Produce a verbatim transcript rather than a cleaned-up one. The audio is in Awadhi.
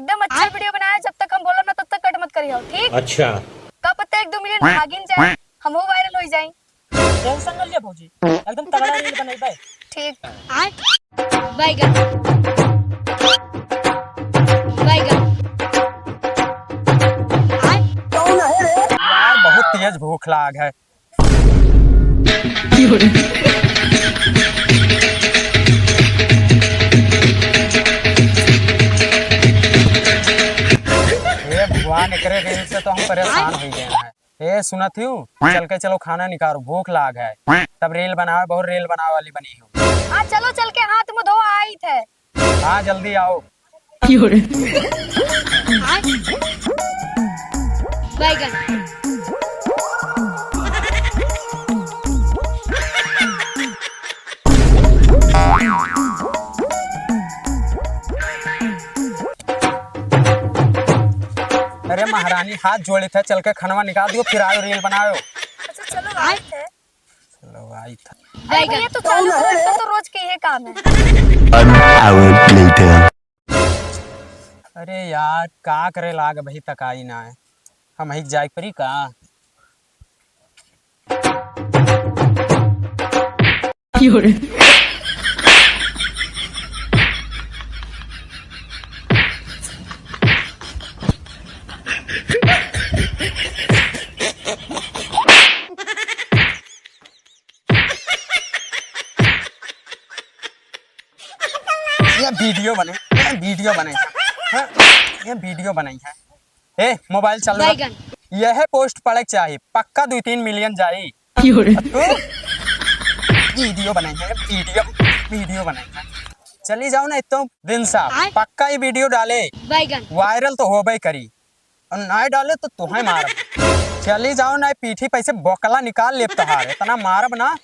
एकदम अच्छा वीडियो बनाए, जब तक हम बोलब ना तब तक कट मत करियो, ठीक? अच्छा। का पता एक दो मिलियन भागिन जाए, हमहू वायरल हो जाए। टेंशन न लिया भौजी, एकदम तगड़ा रील बनैबै। ठीक। बैगन। बैगन। यार, बहुत तेज भूख लाग है। हे भगवान, एकरे रील से तो हम परेशान हो गए हैं। ए, सुनत हियो? चल के चलो खाना निकालो, भूख लाग है। तब रील बनावे, बहुत रील बनावे वाली बनी हो। हाँ, चलो चल के हाथ मुँह धो आई थे। हाँ, जल्दी आओ। बैगन। अरे महारानी, हाथ जोड़ी थे, चल के खनवा निकाल दियो, फिर आओ रील बनाओ। अच्छा, चलो, आई थे। चलो, आई थे। अरे भैया, तो चालू करो, इनका तो रोज के ये काम है। One hour later. अरे यार, का करे लाग, अबही तक आई ना है। हमही के जाए परी का? ये वीडियो बने, ये वीडियो बने, हाँ, ये वीडियो बनाई है। ए, मोबाइल चल रहा। बैगन। यह पोस्ट पड़े के चाही, पक्का दो तीन मिलियन जाई। क्यों रे? तू वीडियो बनाई है, वीडियो, वीडियो बनाई है। चली जाओ ना, इतने दिन सा आय। पक्का ये वीडियो डाले, बैगन। वायरल तो होबे करी। और ना डाले तो तुहें मारब। चली जाओ ना, पीठी पे से बोकला निकाल लेब तोहार, इतना मारब ना।